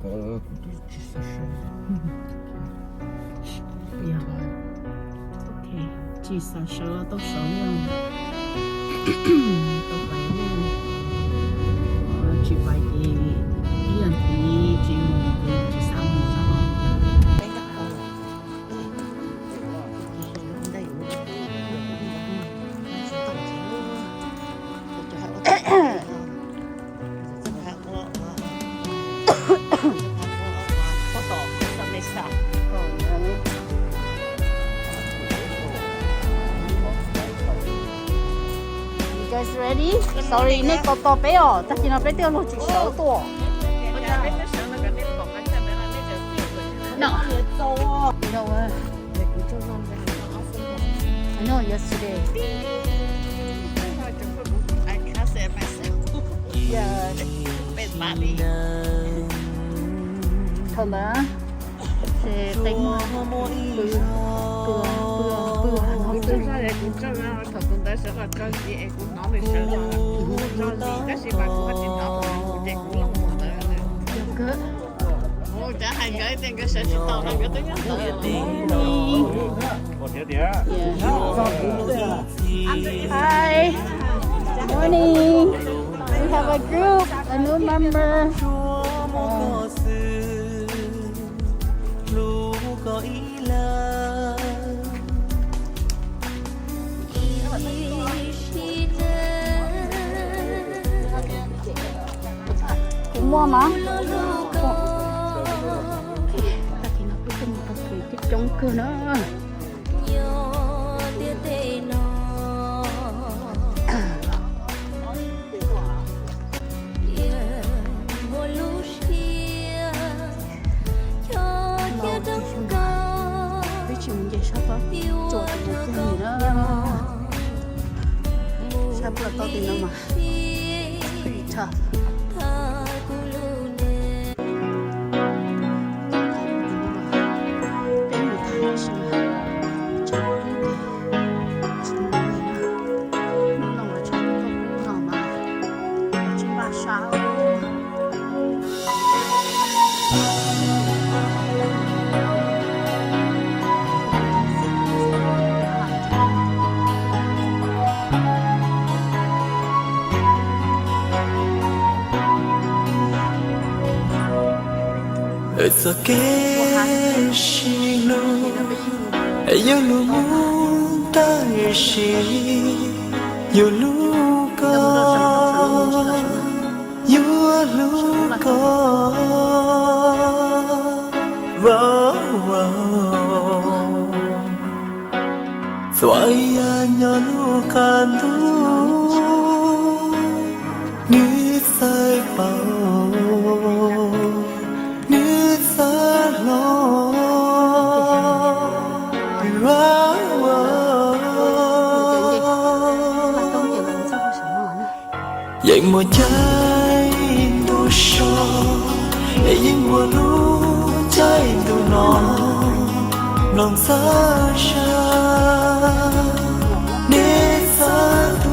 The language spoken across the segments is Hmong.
Yog, tsis xav sawv los tau sawv, tau pais, tsis pais ces ib yam thiv tsis mus ces tsis xav mus no. You guys ready? Sorry, nej tos tos peb os, tag kis no peb twb luag tsis sawv tuaj. No. I know yesterday. Yeah. Thaum ntawd ces qe muag pw, pw, pw, pw. Kuv tsis tau, kuv tsis tau, thaum tus ntawd sawv los tso zis es kuv hnov nws sawv los kuv tso zis tab sis mas kuv ho tsis hnov, kuv ces kuv los mus ntawd. Kuv cov hais nkawd tias nkawd sawv tsis tau no nkawd twb nyob ntawd. Hi. Morning. We have a group, a new member. Kuv muaj mas. Tag kis no peb tuaj mus tau kev coob coob kawg na. Peb tsis mus nce sab tod, tsuas tus mus kiag nim na. Sab puag tod tim no mas pretty tough. Peb mus tag tab sis mas tshav kub ces tsis mus li na. Hnub no mas tshav kub kawg, hnub no mas tsis npaj sab. Txoj kev sib hlub yuav luag mus tam sim, yuav hlub koj, yuav hlub koj. Txhua yam nyob lub qab ntuj, nws txawj paub, nws txawj hlob. Yeej muaj caij ntuj so, yeej muaj lub caij ntuj no, mloog txhawb zog, neb txhawb tus.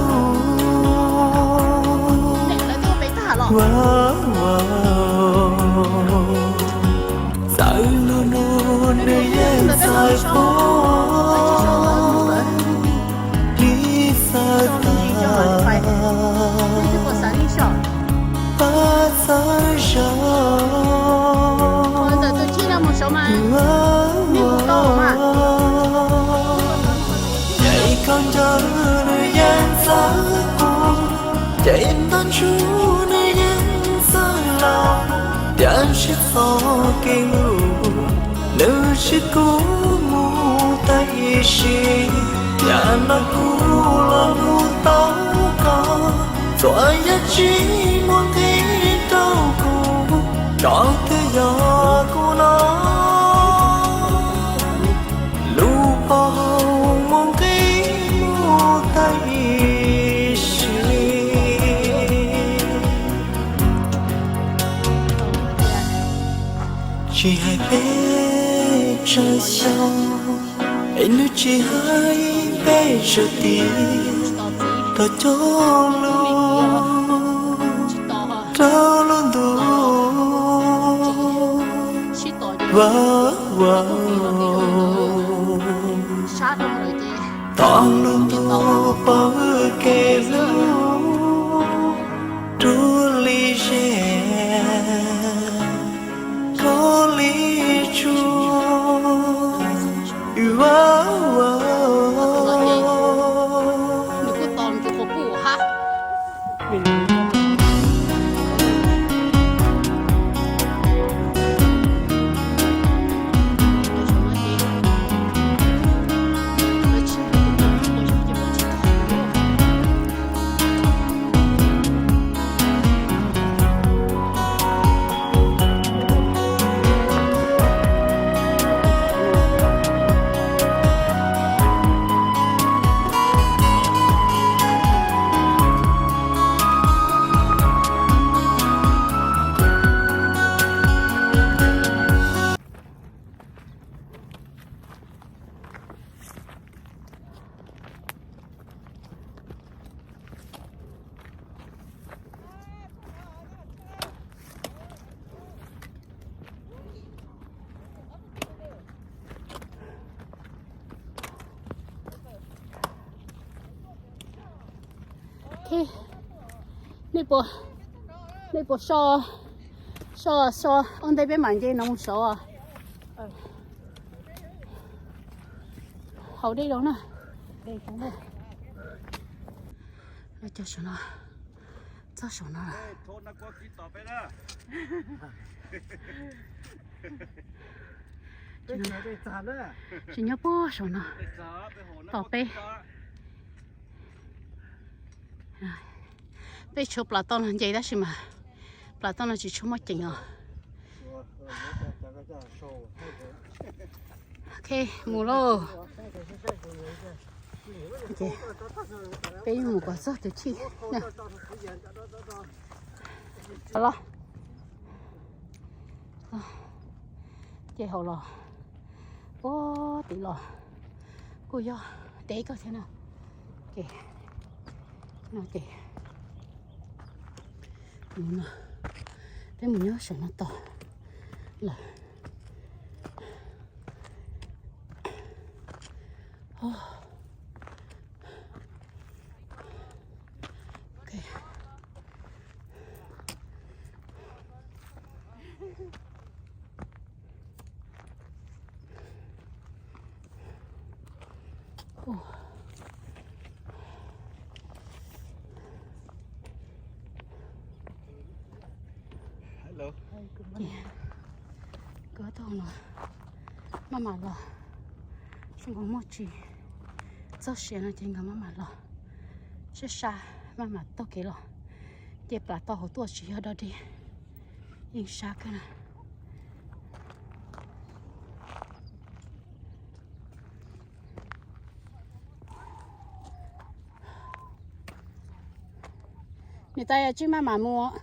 Txawm lub ntuj nws yeej txawj poob, neb txhawb tas, pab txhawb zog. Ces koj ncaws nws yeej txawj kuv, ces ntaj ntsug nws yeej txawj laus, tiam sis txoj kev hlub nws tsis kub mus tam sim. Yam no kuv los hlub tau koj, txhua yam tsis muaj nqis rau kuv, tso twb yog kuv no. Lub pov haum muaj nqis mus tam sim, tsis hais peb tsawg xyoo, es nws tsis hais peb tsawg tiam, tau cog lus rau lub ntuj. Tom lub ntuj pom kev hlub dua li zes, koj li tsuas. Nej puas, nej puas so, so, so ua ntej peb mam nce no mus saud? Haus dej rau na. Los cov saum no, txog saum no. Tsis nyob puag saum no tos peb. Peb tshuav plas toj no nce tab sis mas plas toj no tsis tshua muaj ceem os. Ok, mus lauj. Peb mus kom txog tus chij. Los, ces hauv los, ua tim los kuj yog deb kawg thiab na. Ces no ces peb mus nyob saum no tos lawm. Nkawd taug no maj mam los, zoo nkaus muaj tsis txog siav no ces nkawd maj mam los, sab sab maj mam taug kev los, ces plas toj hauv tuaj tsis yog dog dig, yeej sab kawg na. Niam tais, yog tsis maj mam mus,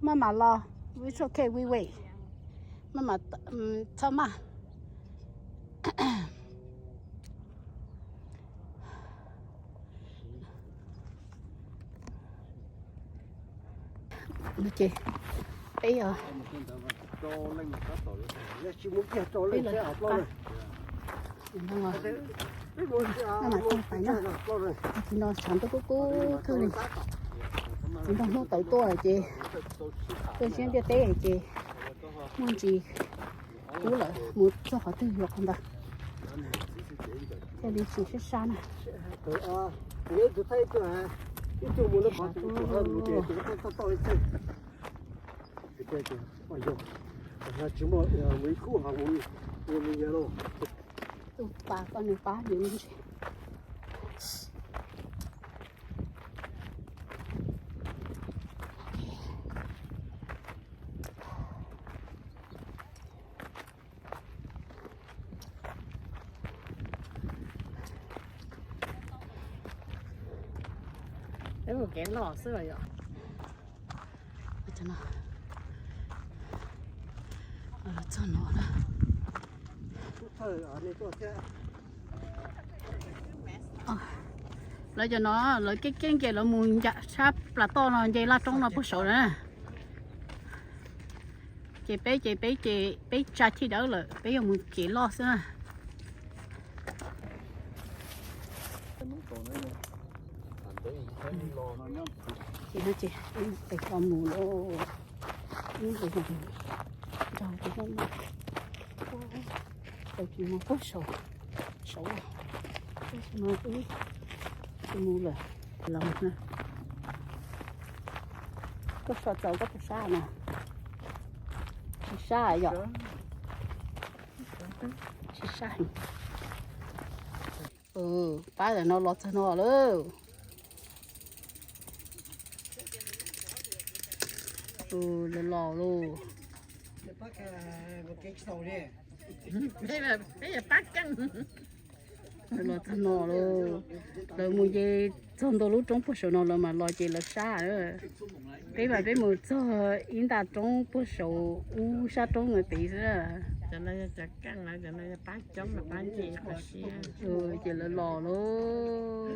maj mam los, it's okay, we wait, maj mam, txhob maj. Ces peb, peb los, maj mam txog pais na. Txiv nraug tshav ntuj kub kub kawg li, txiv nraug hnub tawm tuaj ces tuaj ntsiab ntiaj teb ces muaj ntsis kub lawm, mus txog qhov twg yuav qhov ntawd, thiaj li tsis sab sab na. Tus pas ko nws pab yus me ntsis. Peb mus kev loj xwb los yom. Cov no los txog no na. Lawv cov no lawv keeb keeb ces lawv mus ncaim sab plas toj no nce laj roob no puag saud na. Ces peb ces peb ces peb tsa chij dawb lawm, peb yuav mus kev loj xwb na. Ces no ces peb mus tes ko mus lauj. Ib ntsis nrog tus no, tau tsis mus puag saud, saud, tab sis mas peb tsis mus lawm. Los na, koj so txaus koj puas sab na? Tsis sab yom? Tsis sab heev. Pab ntawm no los txog no lawm. Lawv los lauj. Los txog no lauj. Lawv mus nce txog ntau lub roob puag saum no lawv mam los ces lawv sab. Peb mas peb mus txog ib nta roob puag saum ub sab roob no pem xwb. Ces lawv los lauj.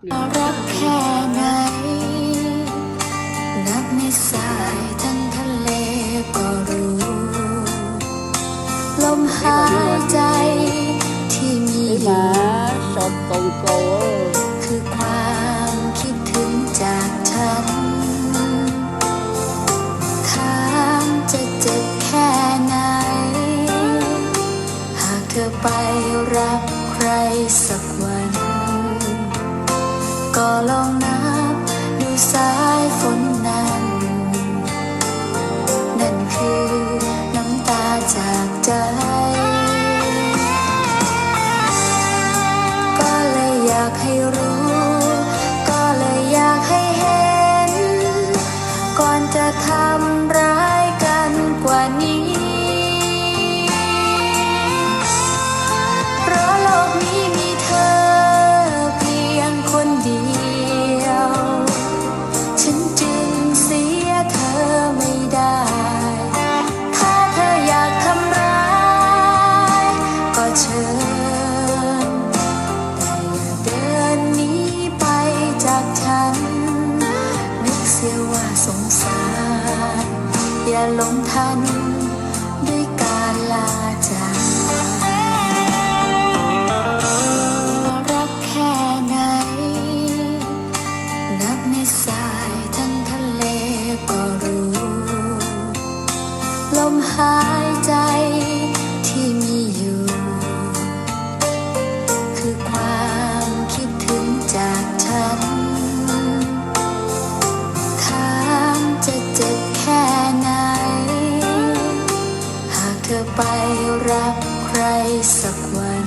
รักแค่ไหน นับไม่สายทั้งทะเลก็รู้ ลมหายใจที่มีอยู่ คือความคิดถึงจากฉัน ถามจะเจ็บแค่ไหน หากเธอไปรักใครสักวัน ก็ลองนับดูสายฝนนั้น นั่นคือน้ำตาจากใจ ก็เลยอยากให้รู้ ก็เลยอยากให้เห็น ก่อนจะทำร้ายกันกว่านี้ เพราะโลกนี้มีเธอเพียงคนเดียว ฉันจึงเสียเธอไม่ได้ ถ้าเธออยากทำร้าย ก็เชิญ แต่อย่าเดินหนีไปจากฉัน นึกเสียว่าสงสาร อย่าหลงทัน ด้วยการลาจาก รักแค่ไหน นับเม็ดทรายทั้งทะเลก็รู้ ลมหายใจที่มีอยู่ คือความคิดถึงจากฉัน ถามจะเจ็บแค่ไหน หากเธอไปรักใครสักวัน